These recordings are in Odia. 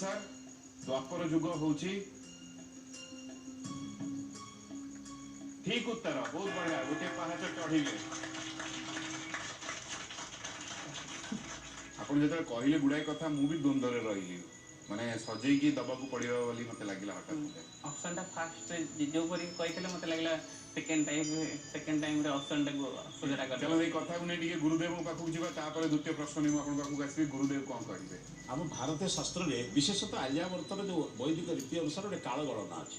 ସାର୍, ଦ୍ୱାପର ଯୁଗ ହଉଛି ଠିକ ଉତ୍ତର। ବହୁତ ବଢିଆ, ଗୋଟିଏ ପାହାଚ ଚଢିଲେ। ଆପଣ ଯେତେବେଳେ କହିଲେ ଗୁଡାଏ କଥା, ମୁଁ ବି ଦ୍ୱନ୍ଦ୍ୱରେ ରହିଲି, ମାନେ ସଜେଇକି ଦବାକୁ ପଡିବ ବୋଲି ମତେ ଲାଗିଲା ହଠାତ୍। ଅପସନଟା ଫାଷ୍ଟ ଯୋଉ ପରି କହିଥିଲେ, ମତେ ଲାଗିଲା ସେକେଣ୍ଡ ଟାଇମରେ ଅପସନଟାକୁ ସୁଧାର ଚାଲ, ଏଇ କଥାକୁ ନେଇ ଟିକେ ଗୁରୁଦେବଙ୍କ ପାଖକୁ ଯିବା, ତାପରେ ଦ୍ୱିତୀୟ ପ୍ରଶ୍ନ ନେଇ ମୁଁ ଆପଣଙ୍କ ପାଖକୁ ଆସିବି। ଗୁରୁଦେବ କଣ କହିବେ? ଆମ ଭାରତୀୟ ଶାସ୍ତ୍ରରେ, ବିଶେଷତଃ ଆର୍ଯ୍ୟାବର୍ତ୍ତର ଯୋଉ ବୈଦିକ ରୀତି ଅନୁସାରେ ଗୋଟେ କାଳ ଗଣନା ଅଛି।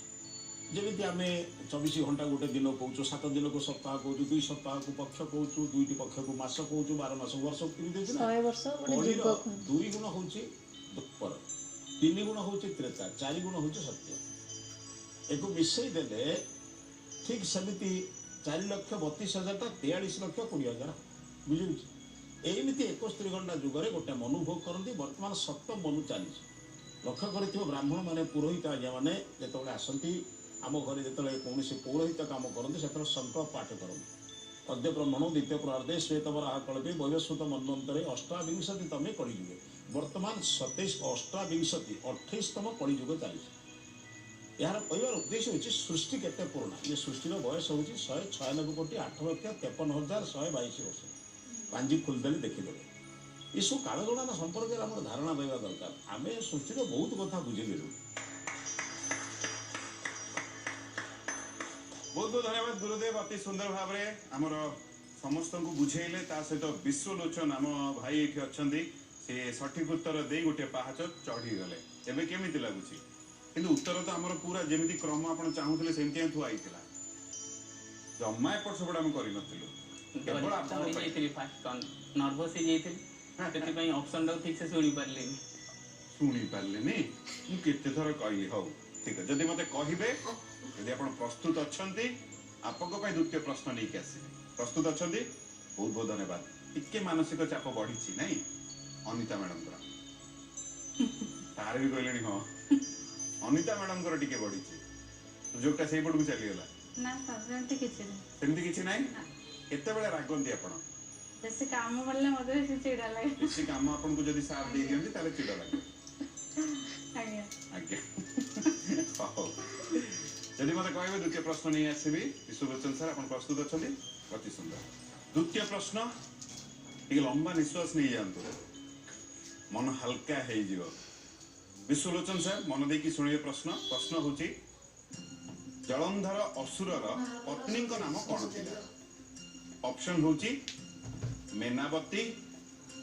ଯେମିତି ଆମେ 24 ଘଣ୍ଟା ଗୋଟେ ଦିନ କହୁଛୁ, 7 ଦିନକୁ ସପ୍ତାହ କହୁଛୁ, 2 ସପ୍ତାହକୁ ପକ୍ଷ କହୁଛୁ, 2ଟି ପକ୍ଷକୁ ମାସ କହୁଛୁ, 12 ମାସକୁ ବର୍ଷ, ଏମିତି ଅଛି ନା? 100 ବର୍ଷ ଗୋଟେ କଳିର ଯୁଗ କୁହନ୍ତି। 2 ଗୁଣ ହଉଛି ଦ୍ୱାପର, 3 ଗୁଣ ହଉଛି ତ୍ରେତା, 4 ଗୁଣ ହଉଛି ସତ୍ୟ। ଏକୁ ମିଶେଇ ଦେଲେ ଠିକ ସେମିତି 4,32,000ଟା 43,20,000, ବୁଝିହେଉଛି? ଏମିତି 71 ଘଣ୍ଟା ଯୁଗରେ ଗୋଟେ ମନୁ ଭୋଗ କରନ୍ତି। ବର୍ତ୍ତମାନ ସପ୍ତମ ମନୁ ଚାଲିଛି। ଲକ୍ଷ୍ୟ କରିଥିବ, ବ୍ରାହ୍ମଣମାନେ, ପୁରୋହିତ ଆଜ୍ଞାମାନେ ଯେତେବେଳେ ଆସନ୍ତି ଆମ ଘରେ, ଯେତେବେଳେ କୌଣସି ପୌରୋହିତ କାମ କରନ୍ତି, ସେତେବେଳେ ସଂକଳ୍ପ ପାଠ କରନ୍ତି। ଅଦ୍ୟ ବ୍ରହ୍ମଣ ଦ୍ୱିତୀୟ ପ୍ରହର୍ଦେ ଶ୍ଵେତବରାହ କଳ୍ପେ ବୈବସ୍ୱତ ମନ୍ୱନ୍ତରେ ଅଷ୍ଟାବିଂଶତି ତମେ କଳିଯୁଗେ। ବର୍ତ୍ତମାନ 27, ଅଷ୍ଟାବିଂଶତି, 28ତମ କଳିଯୁଗ ଚାଲିଛି। ଏହାର କହିବାର ଉଦ୍ଦେଶ୍ୟ ହେଉଛି ସୃଷ୍ଟି କେତେ ପୁରୁଣା। ଇଏ ସୃଷ୍ଟିର ବୟସ ହେଉଛି 196,08,53,122 ବର୍ଷ। ପାଞ୍ଜି ଖୋଲିଦେଲେ ଦେଖିଦେବେ। ଏସବୁ କାଳଗଣନା ସମ୍ପର୍କରେ ଆମର ଧାରଣା ରହିବା ଦରକାର। ଆମେ ସୃଷ୍ଟିର ବହୁତ କଥା ବୁଝିଗଲୁ। ବହୁତ ବହୁତ ଧନ୍ୟବାଦ ଗୁରୁଦେବ, ଅତି ସୁନ୍ଦର ଭାବରେ ଆମର ସମସ୍ତଙ୍କୁ ବୁଝେଇଲେ। ତା ସହିତ ବିଶ୍ୱଲୋଚନ ଆମ ଭାଇ ଏଇଠି ଅଛନ୍ତି, ସେ ସଠିକ ଉତ୍ତର ଦେଇ ଗୋଟେ ପାହାଚ ଚଢିଗଲେ। ଏବେ କେମିତି ଲାଗୁଛି? କିନ୍ତୁ ଉତ୍ତର ତ ଆମର ପୁରା ଯେମିତି କ୍ରମ ଆପଣ ଚାହୁଁଥିଲେ ସେମିତି ହିଁ ଥୁଆ ହେଇଥିଲା, ଜମା ଏପଟ ସେପଟ ଆମେ କରିନଥିଲୁ, କେବଳ ଆପଣଙ୍କ ଡରି ପାଇଁ। ଯାଇଥିଲି, ଫାଷ୍ଟ ନର୍ଭସ ହେଇଯାଇଥିଲି, ସେଥିପାଇଁ ଅପସନଟାକୁ ଠିକ ସେ ଶୁଣି ପାରିଲିନି। ଶୁଣି ପାରିଲେନି? ମୁଁ କେତେ ଥର କହିଲି। ହଉ ଠିକ ଅଛି, ଯଦି ମତେ କହିବେ, ଯଦି ଆପଣ ପ୍ରସ୍ତୁତ ଅଛନ୍ତି, ଆପଣଙ୍କ ପାଇଁ ଦ୍ୱିତୀୟ ପ୍ରଶ୍ନ ନେଇକି ଆସିବେ। ପ୍ରସ୍ତୁତ ଅଛନ୍ତି? ବହୁତ ବହୁତ ଧନ୍ୟବାଦ। ଟିକେ ମାନସିକ ଚାପ ବଢିଛି ନାଇଁ ଅନିତା ମ୍ୟାଡମଙ୍କର? ତାର ବି କହିଲେଣି ହଁ, ଅନିତା ମ୍ୟାଡମଙ୍କର ଟିକେ ବଢିଛି, ସୁଯୋଗଟା ସେଇପଟକୁ ଚାଲିଗଲା। ନା ସାର୍, ସେମିତି କିଛି ନାହିଁ। ସେମିତି କିଛି ନାହିଁ? ନା। କେତେବେଳେ ରାଗନ୍ତି ଆପଣ? ବେଶୀ କାମ ପଡ଼ିଲେ ମତେ ବେଶୀ ଚିଡ଼ା ଲାଗେ। ବେଶୀ କାମ ଆପଣଙ୍କୁ ଯଦି ସାର୍ ଦେଇ ଦିଅନ୍ତି, ତାହେଲେ ଚିଡ଼ ଲାଗେ? ଆଜ୍ଞା। ଆଜ୍ଞା। ହଉ, ଯଦି ମତେ କହିବେ, ଦ୍ୱିତୀୟ ପ୍ରଶ୍ନ ନେଇ ଆସିବି। ବିଶ୍ୱଲୋଚନ ସାର୍, ଆପଣ ପ୍ରସ୍ତୁତ ଅଛନ୍ତି? ଅତି ସୁନ୍ଦର। ଦ୍ୱିତୀୟ ପ୍ରଶ୍ନ, ଟିକେ ଲମ୍ବା ନିଶ୍ୱାସ ନେଇଯାଆନ୍ତୁ, ମନ ହାଲକା ହେଇଯିବ। ବିଶ୍ୱଲୋଚନ ସାର୍, ମନ ଦେଇକି ଶୁଣିବେ ପ୍ରଶ୍ନ। ପ୍ରଶ୍ନ ହଉଛି, ଜଳନ୍ଧର ଅସୁରର ପତ୍ନୀଙ୍କ ନାମ କଣ ଥିଲା? ଅପସନ ହଉଛି ମେନାବତୀ,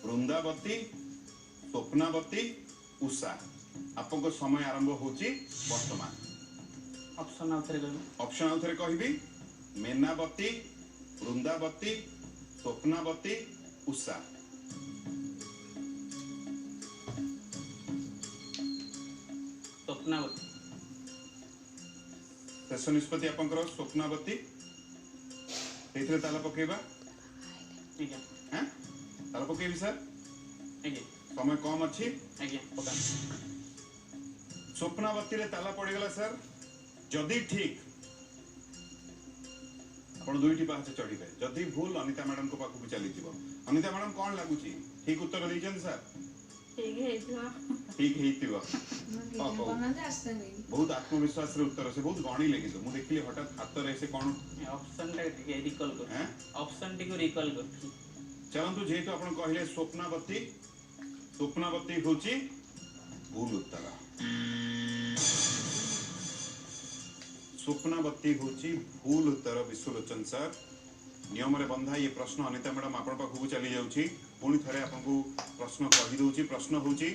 ବୃନ୍ଦାବତୀ, ସ୍ୱପ୍ନାବତୀ, ଉଷା। ଆପଣଙ୍କ ସମୟ ଆରମ୍ଭ ହଉଛି ବର୍ତ୍ତମାନ। ଅପସନ ଆଉ ଥରେ କହିବେ? ଅପସନ ଆଉ ଥରେ କହିବି। ମେନାବତୀ, ବୃନ୍ଦାବତୀ, ସ୍ୱପ୍ନାବତୀ, ଉଷା। ସ୍ୱପ୍ନାବତୀ। ଶେଷ ନିଷ୍ପତ୍ତି ଆପଣଙ୍କର ସ୍ୱପ୍ନାବତୀ? ସେଇଥିରେ ତାଲା ପକେଇବା? ଆଜ୍ଞା। ହାଁ, ତାଲା ପକେଇବି ସାର୍? ଆଜ୍ଞା। ସମୟ କମ ଅଛି। ଆଜ୍ଞା, ପକାନ୍ତୁ। ସ୍ୱପ୍ନାବତୀରେ ତାଲା ପଡିଗଲା ସାର୍। ଯଦି ଠିକ, ଆପଣ 2ଟି ପାହାଚ ଚଢିବେ। ଯଦି ଭୁଲ, ଅନିତା ମ୍ୟାଡମଙ୍କ ପାଖକୁ ଚାଲିଯିବ। ଅନିତା ମ୍ୟାଡମ, କଣ ଲାଗୁଛି, ଠିକ ଉତ୍ତର ଦେଇଛନ୍ତି ସାର୍? ଠିକ ହେଇଥିବ। ଠିକ ହେଇଥିବ। ହଉ। ବହୁତ ଆତ୍ମବିଶ୍ୱାସରେ ଉତ୍ତର। ସେ ବହୁତ ଗଣିଲେ, କିନ୍ତୁ ମୁଁ ଦେଖିଲି ହଠାତ୍ ହାତରେ ସେ କଣ ଅପସନଟା ଟିକେ ରିକଲ୍ କରୁ ହେଁ? ଅପସନଟିକୁ ରିକଲ୍ କରୁଥିଲି। ଚାଲନ୍ତୁ, ଯେହେତୁ ଆପଣ କହିଲେ ସ୍ୱପ୍ନାବତୀ, ସ୍ୱପ୍ନାବତୀ ହଉଛି ଭୁଲ ଉତ୍ତର। ସ୍ୱପ୍ନାବତୀ ହଉଛି ଭୁଲ ଉତ୍ତର। ବିଶ୍ୱଲୋଚନ ସାର୍, ନିୟମରେ ବନ୍ଧା ଇଏ ପ୍ରଶ୍ନ ଅନିତା ମ୍ୟାଡମ ଆପଣଙ୍କ ପାଖକୁ ଚାଲି ଯାଉଛି। ପୁଣି ଥରେ ଆପଣଙ୍କୁ ପ୍ରଶ୍ନ କହିଦଉଛି। ପ୍ରଶ୍ନ ହଉଛି,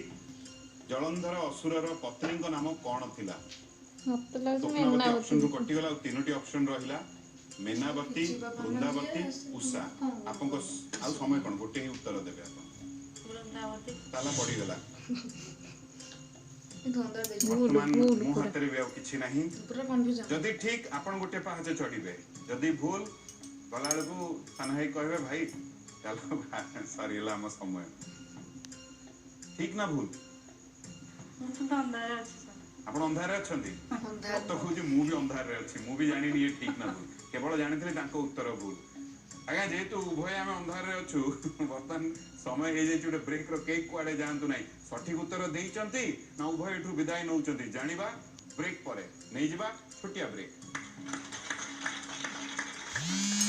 ଜଳନ୍ଧର ଅସୁରର ପତ୍ନୀଙ୍କ ନାମ କଣ ଥିଲା? ମତେ ଲାଗୁଛି ସ୍ୱପ୍ନାବତୀ ମେନାବତୀ। ଅପସନରୁ କଟିଗଲା, ଆଉ 3ଟି ଅପସନ ରହିଲା, ମେନାବତୀ, ବୃନ୍ଦାବତୀ, ଉଷା। ଆପଣଙ୍କ ଆଉ ସମୟ କଣ, ଗୋଟେ ହିଁ ଉତ୍ତର ଦେବେ ଆପଣ। ବୃନ୍ଦାବତୀ। ତାଲା ପଡିଗଲା। ଭୁଲ। ବର୍ତ୍ତମାନ ଭୁଲ ମୋ ପୁରା। ହାତରେ ବି ଆଉ କିଛି ନାହିଁ। ପୁରା କନଫ୍ୟୁଜନ। ଯଦି ଠିକ, ଆପଣ ଗୋଟେ ପାହାଚ ଚଢିବେ। ଯଦି ଭୁଲ, ଗଲା ବେଳକୁ ସାନ ଭାଇ କହିବେ, ଭାଇ ଚାଲ, ସରିଗଲା ଆମ ସମୟ। ଠିକ ନା ଭୁଲ? ମୁଁ ତ ଅନ୍ଧାରେ ଅଛି ସାର୍। ଆପଣ ଅନ୍ଧାରରେ ଅଛନ୍ତି? ସତ କହୁଛି, ମୁଁ ବି ଅନ୍ଧାରରେ ଅଛି। ମୁଁ ବି ଜାଣିନି ଇଏ ଠିକ ନା ଭୁଲ, କେବଳ ଜାଣିଥିଲି ତାଙ୍କ ଉତ୍ତର ଭୁଲ। ଆଜ୍ଞା, ଯେହେତୁ ଉଭୟ ଆମେ ଅନ୍ଧାରରେ ଅଛୁ, ବର୍ତ୍ତମାନ ସମୟ ହେଇଯାଇଛି ଗୋଟେ ବ୍ରେକ୍ ର। କେହି କୁଆଡେ ଯାଆନ୍ତୁ ନାହିଁ। ସଠିକ ଉତ୍ତର ଦେଇଛନ୍ତି ନା ଉଭୟ ଏଠୁ ବିଦାୟ ନେଉଛନ୍ତି, ଜାଣିବା ବ୍ରେକ୍ ପରେ। ନେଇଯିବା ଛୋଟିଆ ବ୍ରେକ୍।